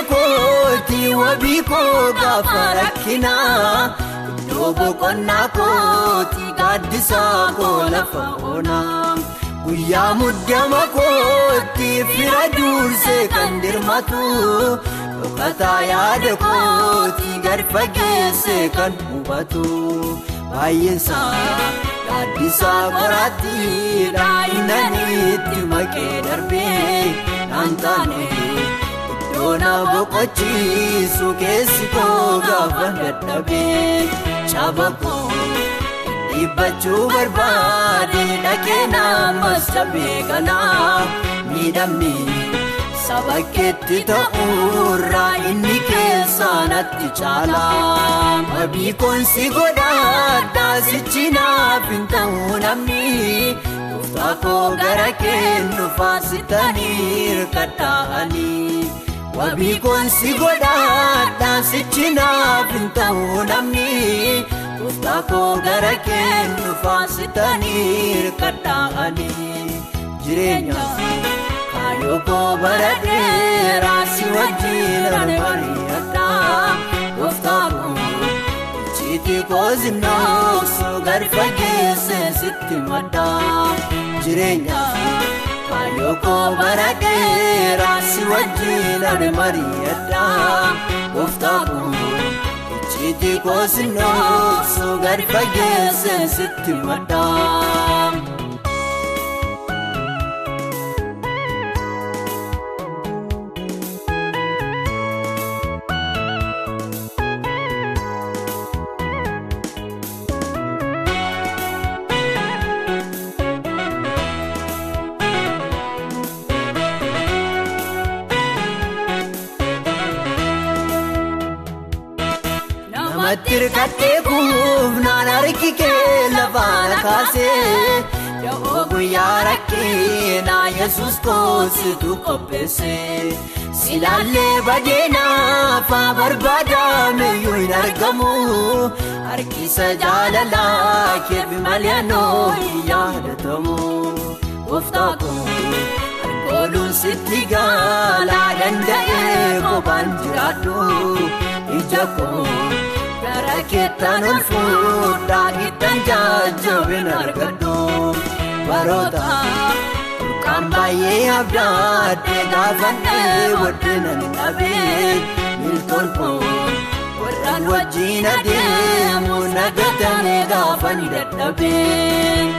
Jireenya kooti wabii koo gaafa rakkinaa iddoo boqonnaa kooti gaaddisaa koo lafa onaa guyyaa muddama kooti fira dursee kan dirmatu dhokataa yaada kooti gad fageessee kan hubatu baay'eensaa gaaddisaa qoraatti daa'imnanitti maqee darbee naan taane. Doona boqochiisu keessi koo gaafa dadhabee caba koo dhiibbachuu barbaade dhaqee namas cabee kanaa miidhamni saba keetti ta'uurraa inni keessaa natti caala. Wabii koonsi godhaadhaa sichi naaf hin ta'u namni. Gooftaa koo gara kennu faasitanii hirkadhaanii. Wabii koonsi godhaadhaa sichi naaf hin ta'u namni. Gooftaa koo gara kennu faasitanii hirkadhaanii. Jireenya kaayyoo koo bara dheeraa si wajjin ani mari'adhaa. Gooftaa koo icciitii koo zinnooksu gad fageessee sitti maddaa. Jireenya kaayyoo koo bara dheeraa si wajjin ani mari'adhaa. Gooftaa koo icciitii koo zinnooksu gad fageessee sitti maddaa. Namatti hirkatee kuufnaan harki kee lafaan kaasee da'oo guyyaa rakkinaa Yesuus koositu qopheesse. Silaallee badeenaafaa barbaadameyyuu hin argamu harkisa jaalalaa keef malee anoo hin yaadatamu. Gooftaa koo harkooluun sitti gaalaa danda'ee kophaan jiraadhu ija koo. Gara keettaan ol fuudhaa ittaan jajjabina argadhu baroota burqaan baay'ee abdaadhee gaafannee waddina ni dhabee miltoon koo warraan wajjin adeemu nagatamee gaafa ni dadhabee.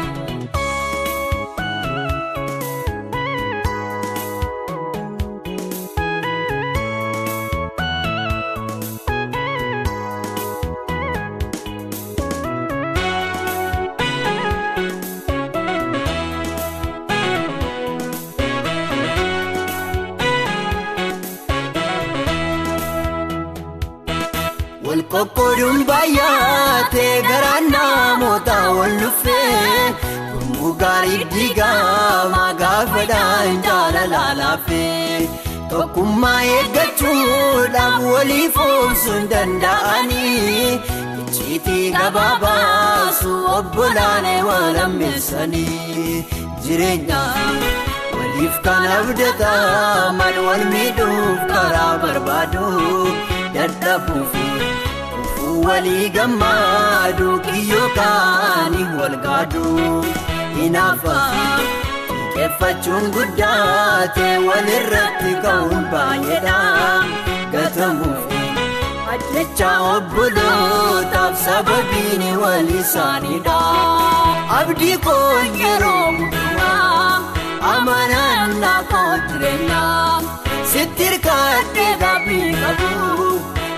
Qoqqooduun baay'atee garaan namoota wal dhufee gurmuu gaarii diigamaa gaafadhaan jaalala laafee tokkummaa eeggachuudhaaf waliif oomsuu danda'anii icciitii gabaabaasu obbolaanee wal hammeessanii jireenya waliif kan abdataman wal miidhuuf karaa barbaadu dadhabuuf. Walii gammaadu kiyyoo kaanii wal gaadu hinaafa qeeffachuun guddaate walirratti ka'uun baay'eedha gatamuuf ajjecha obbolootaaf sababiin wal isaaniidha. Abdii koo yeroo hundumaa amanannaa koo jireenyaa sitti hirkadhee gaabbii qabu.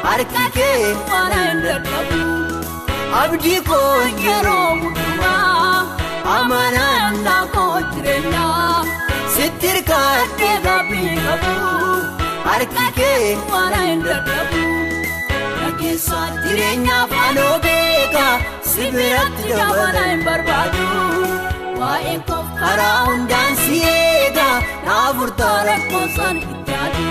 Harki kee waan hin dadhabu. Abdii koo yeroo hundumaa amanannaa koo jireenyaa sitti hirkadhee gaabbii qabu. Harki kee waan hin dadhabu. Nageessaa jireenyaaf anoo beeka si biratti dabala hin barbaadu. Waa'ee koof karaa hundaan si eega naaf furtaa lakkoofsaan itti yaadu.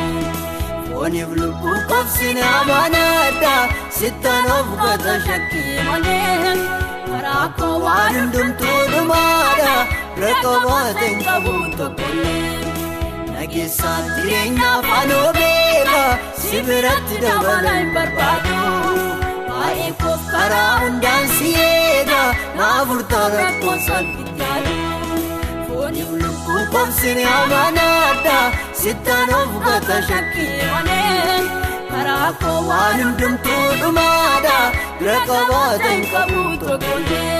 Fooniif lubbuu qofsine amanaadha sittan of goota shakkii malee karaa koo waan hundumtuu dhumaadha bira qabaate hin qabu tokkollee. Nageessaan jireenyaaf anoo beeka si biratti dabala hin barbaadu. Baay'ee koof karaa hundaan si eega naaf furtaa rakkoon salphitaadhu. Fooniif lubbuu koomsine amanaadha sittaan of gata shakkii malee. Karaa koo waan hundumtuu dhumaadha bira qabaata hin qabu tokkollee.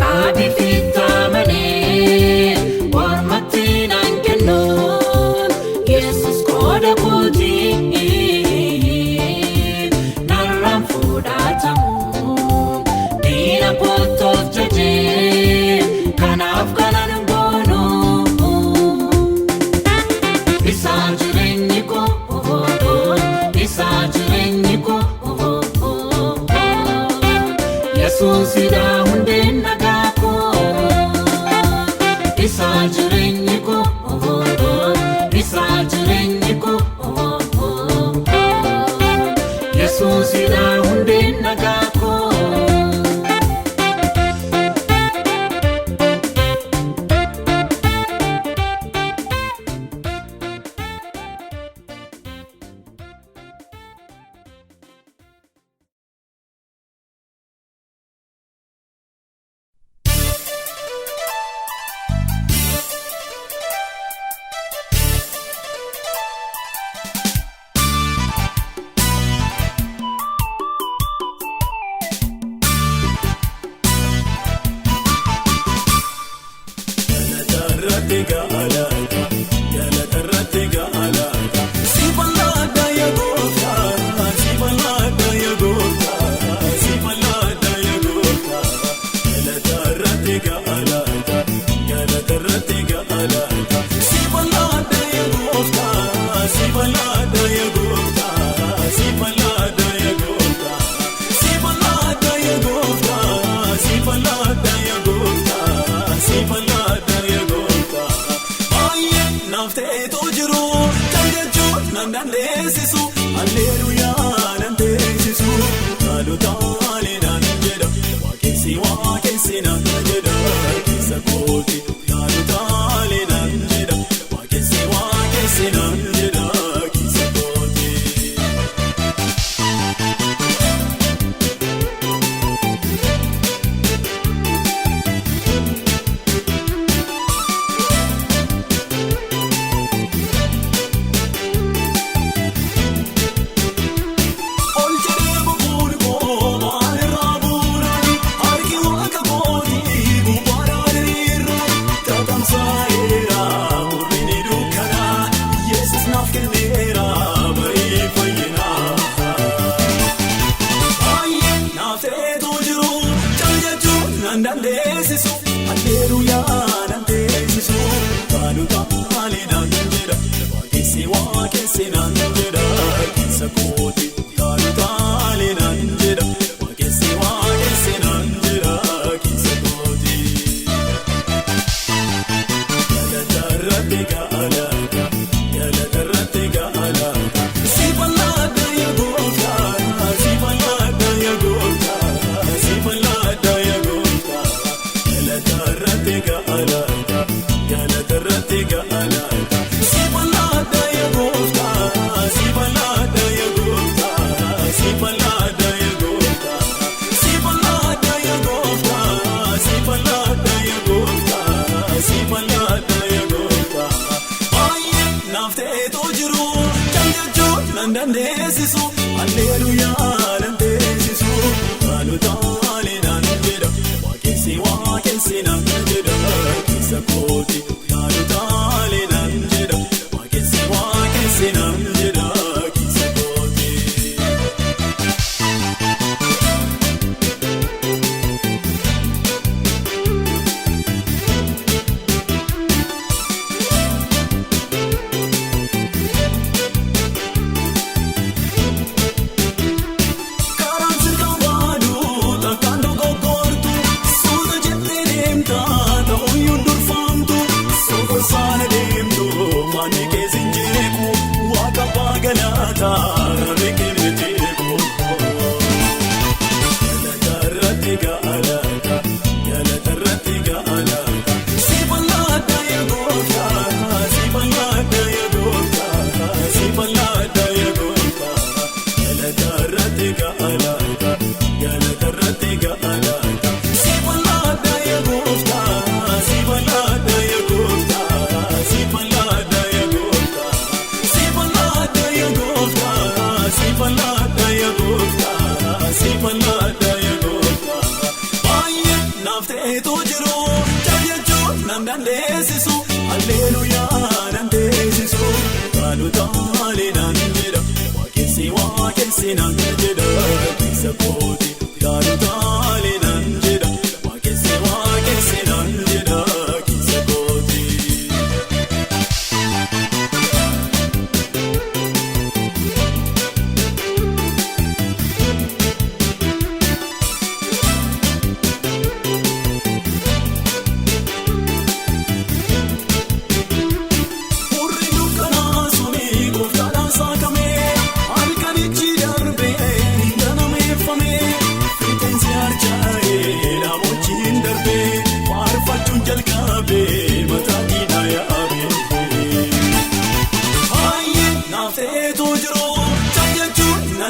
Qabi fitta malee mormatti na Yesuusidha hundeen nagaa koo, isa jireenyi koo, isa jireenyi koo. Yesuusidha hundeen nagaa koo.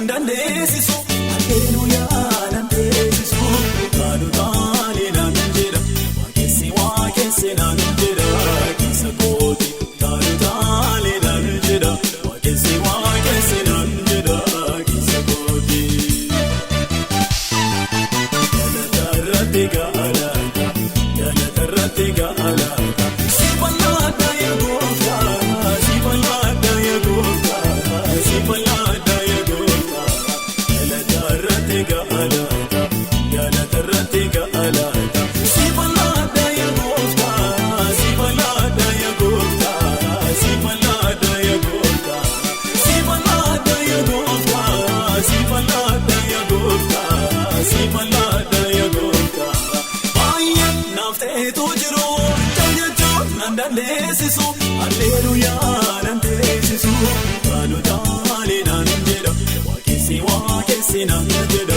nan dandeessisu. Alleluuyaa nan teessisu. Taalu taalee naan jedha. Waaqessi waaqessi naan jedha. Keessa kooti. Taalu taalee naan jedha. Waaqessi waaqessi naan jedha. Keessa kooti. Galatarratti galata. Galatarratti galata. Sifallaadha yaa gooftaa. Sifallaadha yaa gooftaa. Sifallaadha yaa gooftaa. Galatarratti galata. Galatarratti galata. Sifallaadha yaa gooftaa. Sifallaadha yaa gooftaa. Sifallaadha yaa gooftaa. Sifallaadha yaa gooftaa. Sifallaadha yaa gooftaa. Sifallaadha yaa gooftaa. Baay'ee naaf ta'etu jiru. Jajjachuun nan dandeessisu. Alleluuyaa nan teessisu. Taalu taalee naan jedha. Waaqessi waaqessi naan jedha.